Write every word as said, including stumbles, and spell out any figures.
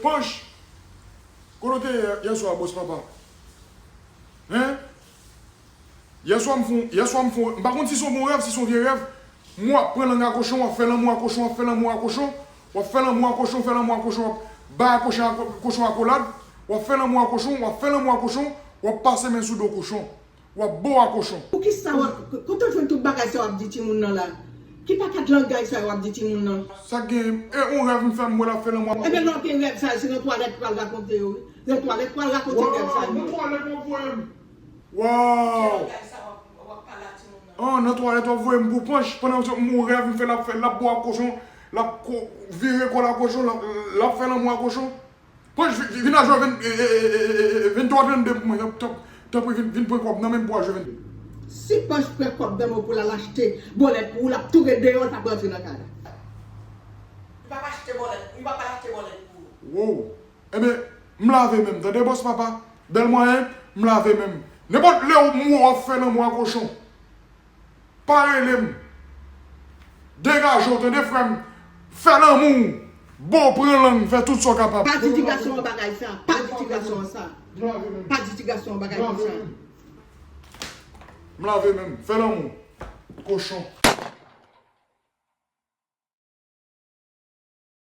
Panch, kote w te ye yè swa, bòs papa? Hein? Yè swa m fon, yè swa m fon, m pa konn si se yon bon rèv, si se yon vye rèv. M w ap pran lang a kochon, w ap fè lanmou a kochon, w ap fè lanmou a kochon, w ap fè lanmou a kochon, fè lanmou a kochon, w ap bay kochon a, kochon akolad, w ap fè lanmou a kochon, w ap fè lanmou a kochon, w ap pase men sou do kochon, w ap bo a kochon. Poukisa w ap, kote w jwenn tout bagay sa w ap di timoun nan la? Ki pakat langaj sa w ap di timoun nan? Sa k gen, e yon rèv m fè m wè l ap fè lanmou a. Ebyen lè w gen rèv sa, se nan twalèt pral rakonte yo wi. Nan twalèt pral rakonte rèv sa yo. Nan twalèt w ap voye m. Waw! An, nan twalèt w ap voye m pou panch, pandan m yon rèv m fè l ap fè, l ap bo a kochon, l ap ko, vire kò l a kochon, l ap, l ap fè lanmou a kochon. Panch, vin, vin a jwe venntrwa trannde pou mwen, tanp, tanp, tanpri, vin, vin pran kòb nan men m pou a jwe venntrwa. Si panch pran kòb nan men w pou l al achte bòlèt pou ou, l ap tou ret deyò, l p ap rantre nan kay la. Li p ap achte bòlèt, li p ap al achte bòlèt pou ou. Wow! Ebyen, m lave men m, tande bòs papa. Bèl mwayen, m lave men m. Nenpòt lè w mou w ap fè lanmou a kochon, pa rele m. Degaje w, tande frè m. Fè lanmou w. Bon, pran lang, fè tout sa w kapab. Pa di ti gason an bagay sa. Pa di ti gason an sa. Pa di ti gason an bagay konsa. M lave men m. Fè lanmou. Kochon.